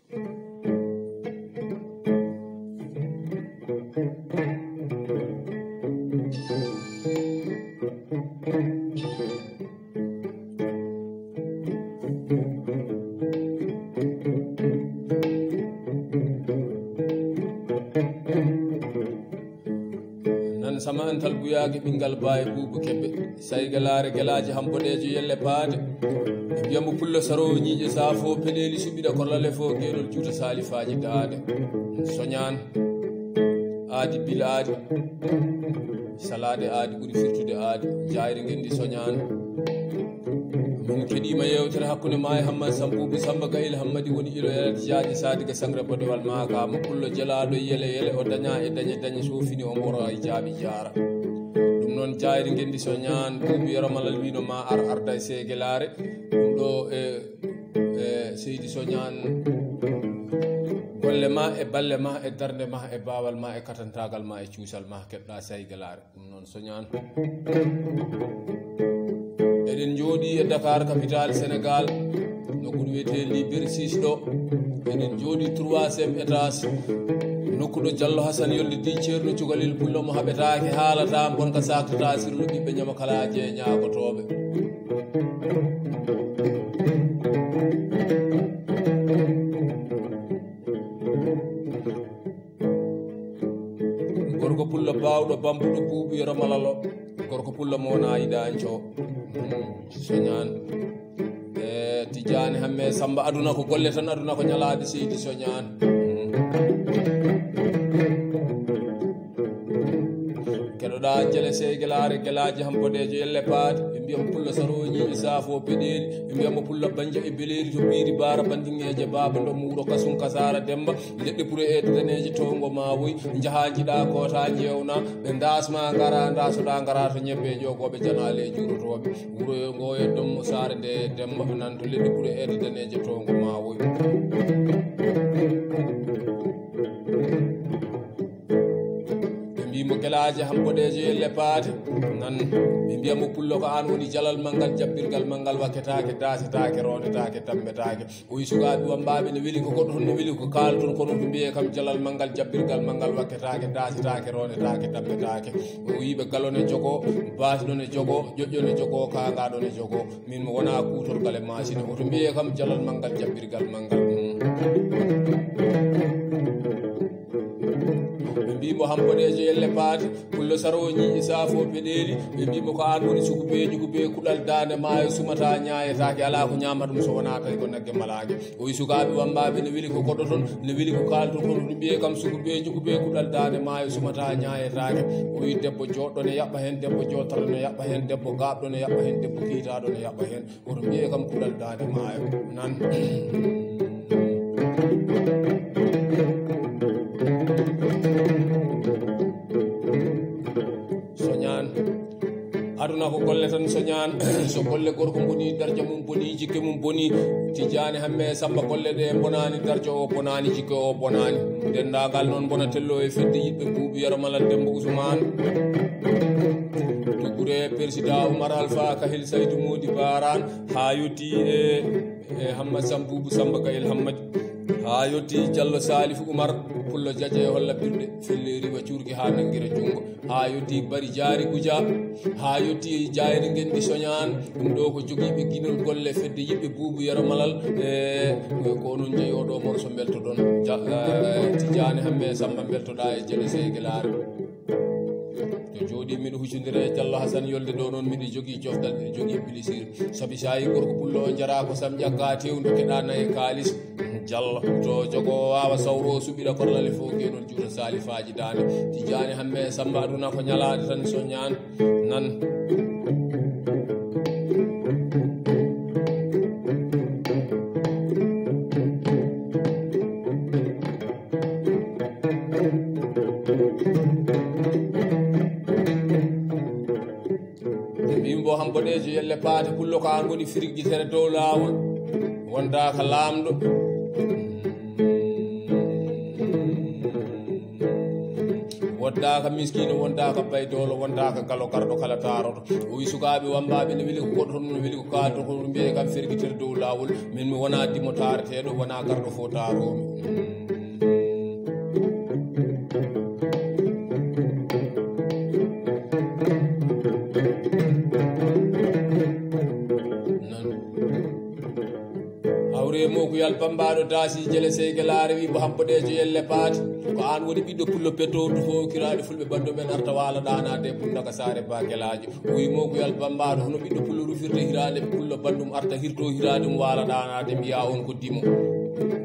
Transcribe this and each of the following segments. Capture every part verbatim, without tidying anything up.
Nan sama antal buyaage ɓingal baaye buubu kebbe. Saygalaare gelaaje ham boɗeejo yelle paade. Ɓe mbiya mo pullo saroowo ñiiƴe saafo peɗeeli suɓiɗa korlale fo geenol juuta saalifaaji daade. Soñaan. Aadi bil aadi. Salaade aadi ɓuri firtude aadi. Jaayri ngenndi soñaan. Min keɗiima yeewtere hakkunde ma e Hammadi Sambuuɓe Samba Gayel Hammadi woni ilo e jaaji saadi ga sangre bodewal maaka mo pullo jelaaɗo yele yele o daña e dañe dañe so fini o mbora e jaaɓi jaara. Ɗum noon jaayri ngenndi soñaan buubi yero malal wino ma ar arda e seegelaare. Ɗum ɗo e, e seydi soñaan golle ma e balle ma e darnde ma e baawal ma e katantaagal ma e cuusal ma keɓɗa saygelaare. Ɗum noon soñaan. Eɗen njooɗi e Dakar, capitale Sénégal, nokku ɗo wiyetee Liberté six ɗo. Eɗen njooɗi troisième étage. Nokku ɗo Jallo Hasan Yolde di Ceerno Cukalel Pullo mo haɓetaake, haalata, bonka, saktata, sirlu ɓiɓɓe ñama kalaaje e ñaagotooɓe. Gorko pullo baawɗo bambuɗo buuɓi romalalo. Gorko pullo mo wona yiɗanco. Soñaan. E Tijjaani Hamme Samba, aduna ko golle tan, aduna ko ñalaaɗe seydi soñaan. Keɗoɗa jele sey gelaare gelaaji ham boɗeejo yelle paade. Ɓe mbiya mo pullo sarooñi e saafo peɗeeli. Ɓe mbiya mo pullo banja e beleeri to ɓiiri baara bandiŋeeje baaba ndo muuro kasum kasaara demba. Leɗɗe pure e daneeje towngo ma woy. Njaha jiɗa koota jewna. Ɓe ndasma ngara ndasoɗa ngara to ñebbe jogooɓe janaale e juurotooɓe. Wuro ngo e ɗon mo saare nde demba nan to leɗɗe pure e daneeje towngo ma woy. Ɓe mbi mo gelaaje ham boɗeejo yelle paate nan. Ɓe mbiya mo pullo ko an woni jalal manngal jabbirgal manngal wakketaake daasetaake roondetaake tambetaake. O wi sukaaɓe wammbaaɓe ne weli ko goɗɗo toon ne weli ko kaalton kono to mbiyee kam jalal manngal jabbirgal manngal wakketaake daasetaake roondetaake tambetaake. O wi ɓe galo ne jogo baasi ɗo ne jogo joƴƴo ne jogo kaanga ɗo ne jogo. Min mo wona kuutorgal e maasine oto mbiyee kam jalal manngal jabbirgal manngal. Ɓe mbi mo ham boɗeejo yelle paate pullo sarooñi e saafo peɗeeli. Ɓe mbi mo ko an woni suku be ñuku be kuɗal daande maayo sumata ñaayetaake alaa ko ñaama ɗum so wonaa tawi ko nagge malaage. O wi sukaaɓe wammbaaɓe ne weli ko goɗɗo toon ne weli ko kaalton kono ɗum mbiyee kam suku be ñuku be kuɗal daande maayo sumata ñaayetaake. O wi debbo jooɗɗo ne yaɓɓa heen debbo jooɗtaɗo ne yaɓɓa heen debbo gaaɓɗo ne yaɓɓa heen debbo kiitaaɗo ne yaɓɓa heen. Oto mbiyee kam kulal daande maayo nan. Soñaan. Aduna ko golle tan soñaan. So golle gorko mboni darja mum boni jikke mum boni. Tijjaani Hamme Samba golle ɗe mbonaani darja o bonaani jikke o bonaani. Denndaangal noon mbona tello e fedde yiɗɓe buuɓi yero malal Demba Usmaan. Tuggure persidaa Umar Alfa Kahil Saydu Moodi Baaraan. Haa yotti e e Hammadi Sambuubu Samba Gayel Hammadi. Haa yotti Jallo Saalifu Umar pullo jaje e holla birɗe felle riwa cuurki haa nanngira junngo. Haa yotti bari jaari guja. Haa yotti jaayri ngenndi soñaan. Ɗum ɗo ko jogiiɓe ginol golle fedde yiɗɓe buubu yero malal. E ko onon njeyi oɗo morso mbeltoɗon. Tijjaani Hamme Samba mbeltoɗa e jele seygelaare. To jooɗi miɗo hucondira e Jallo Hasan Yolde ɗo noon miɗo jogii coftal miɗo jogii pilisir. Sabi so a yi gorko pullo o jara ko sam ƴagga tewdo keɗa nayi kaalis. Jallo to jogo waawa sawro suɓiɗa korlale fof ke noon juuta saalifaaji daande. Tijjaani Hamme Samba aduna ko ñalaaɗe tan soñaan nan. Ɓe mbi mbo ham boɗeejo yelle paate pullo ko an woni firgitere dow laawol wonda ka laamɗo. Wondaaka miskiino, wondaaka baydoolo, wondaaka galo garɗo kala taaroto. O wi sukaaɓe wammbaaɓe ne weli ko koɗoton, ne weli ko kaaltoton, ɗum mbiyee kam fergitere dow laawol. Min mi wonaa dimo taareteeɗo, wonaa garɗo fof taaroomi. Hawre mo ko yal bambaɗo dasi jele sey gelare wi bo habbo de jo yelle paati. Ko an woni ɓiɗɗo pullo petto to fof kiraɗe fulɓe bandu men arta wala ɗanade bunda ka sare ba gelajo. O wi mo ko yal bambaɗo hono ɓiɗɗo pullo rufirde hirade pullo bandum arta hirto hiradum wala ɗanade mbiya on ko dimo.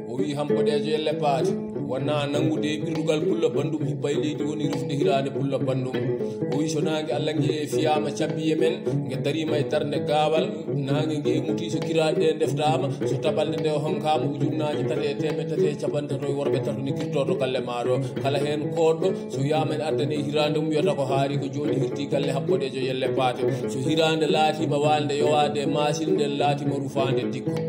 O wi hambo de jo yelle paati. Wona nanngude e ɓirdugal pullo banndum hubba e leydi woni rufde hiraande pullo banndum. O wi so naange Allah nge fiyama cabbi e men nge darima e darnde gaawal. Naange nge muti so kiraaɗe ɗe ndeftama so tabalde nde honkama ujunnaaji tati e teemeɗe tati e capanɗe tato e worɓe tato ne kirtoto galle maɗo. Kala heen koɗɗo so yama en addane hiraande mum wiyata ko haari ko joni hirti galle habboɗejo yelle paate. So hiraande laatima walde yowade e masil nden laatima rufaande dikko.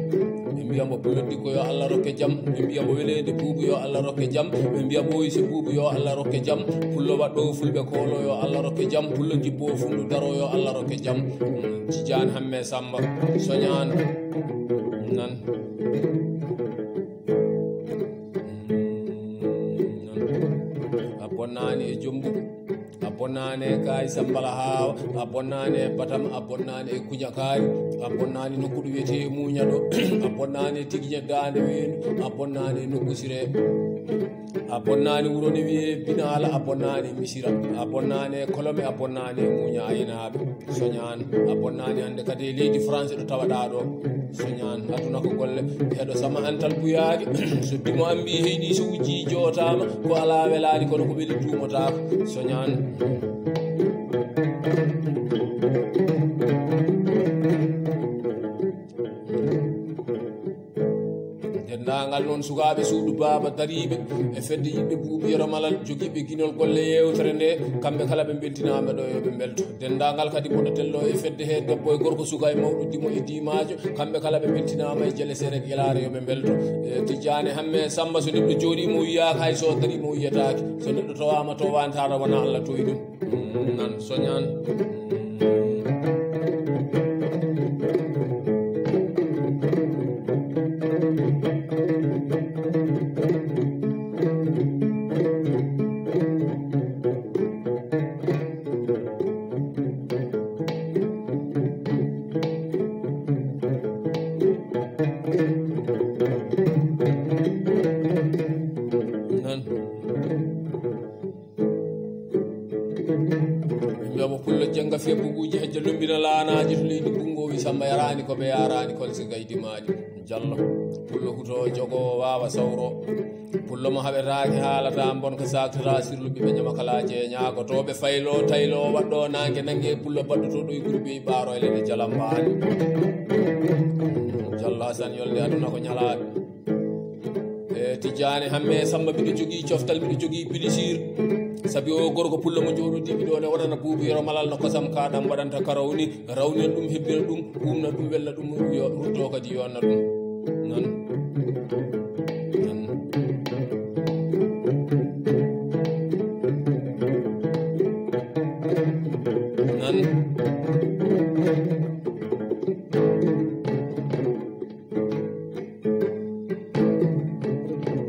Ɓe mbiya mbo pullo dikko yo Allah rokke jam. Ɓe mbiya mbo weleede buubu yo Allah rokke jam. Ɓe mbiya mbo oyse buubu yo Allah rokke jam. Pullo waɗɗo fulɓe koolo yo Allah rokke jam. Pullo jibbo fundu daro yo Allah rokke jam. Tijaan hamme samba soñaan nan. A bonnaani e jombugu. A bonnaani e kaay sambala haawa. A bonnaani e batam. A bonnaani e kuñakaari. A bonnaani nokkuɗo wiyetee muuñaɗo. A bonnaani e tigiñe daande weenu. A bonnaani e nokku sire. A bonnaani wuro ne wiyee binaala. A bonnaani e misira. A bonnaani e kolome. A bonnaani e muuña aynaaɓe. Soñaan a bonnaani hannde kadi e leydi France ɗo tawaɗaa ɗo. Soñaan aduna ko golle heɗo sama antal buyaage. So dimo ambi heyɗi so wujji jootaama ko alaa welaani kono ko weli tuumotaako. Soñaan. Denndaangal noon sukaaɓe suudu baaba dariiɓe e fedde yiɗɓe buubi yero malal jogiiɓe ginol golle yeewtere nde kamɓe kala ɓe mbeltinaama ɗo yo ɓe mbelto. Denndaangal kadi mboɗo tello e fedde he debbo e gorko suka e mawɗo dimo e diimaajo kamɓe kala ɓe mbeltinaama e jele sere gelaare yo ɓe mbelto. E tijjaane hamme samba so neɗɗo jooɗiima o yiyaaka hay so dariima o yiyataake so neɗɗo towaama towaani taara wona Allah towi ɗum. Nan soñaan. Nan. Ɓe mbiya mo pullo jannga febbuguuji hejja lumbina laanaaji to leydi bunngo wi samba yaraani ko ɓe yaraani kon si gaydi maaji jallo. Pullo huto jogo waawa sawro. Pullo mo haɓetaaki haalata mbon ko saktata sirlu ɓiɓe ñama kala jeeñaago to ɓe faylo taylo waɗɗo naange nange pullo baɗɗoto ɗo e guri ɓe ɓaaro e leɗe jalambaani. Jallo Hasan yolde aduna ko ñalaaɗo. E tijjaani hamme samba mbiɗo jogii coftal mbiɗo jogii pilisir. Sabi o gorko pullo mo jooɗodiiɓe ɗo ne waɗana buubu yero malal no kosam kaɗam waɗanta ka rawni rawnin ɗum hebbina ɗum umna ɗum wella ɗum yo rutto kadi yonna ɗum. Nan. Nan. Nan.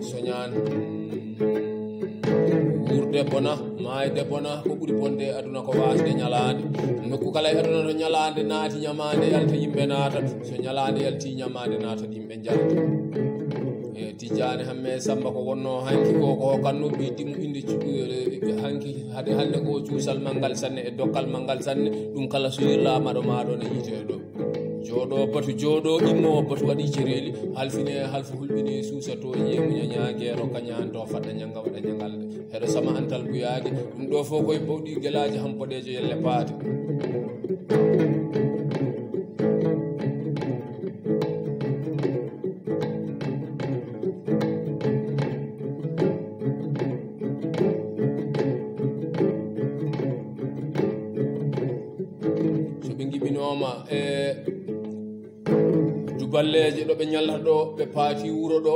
Soñaan. Wuurde bona maayde bona ko ɓuri bonde e aduna ko waasde ñalaande. Nokku kala e aduna to ñalaande naati ñamaande yalta yimɓe naata so ñalaande yalti ñamaande naata yimɓe njalta. E tijjaani hamme samba ko wonno hanki ko ko hokkanno ɓeydi mo inde hanki hade hannde ko cuusal manngal sanne e dokkal manngal sanne. Ɗum kala so yirlaama ɗo maɗo ne yiite ɗo. Jooɗo batu jooɗo immo batu waɗi cereeli halfine halfu hulɓine suusato yemuña ñaageero kañanto faɗɗa ñanga waɗa ñangalde heɗo sama antal buyaage. Ɗum ɗo fof koye bawɗi gelaaji hampoɗeejo yelle paate. So ɓe ngibinooma e duballeeje ɗo ɓe ñallata ɗo ɓe paati wuro ɗo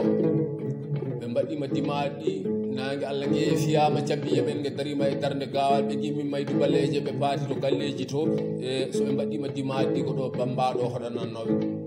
ɓe mbaɗima dimaaɗi. Naange Allah nge fiyaama cabbi yemen, nge dariima e darnde gaawal, ɓe ngi min maydu baleeje, ɓe paati to galleeji to. E so ɓe mbaɗɗiima dimaadi ko ɗo bammbaaɗo hoɗanannooɓe.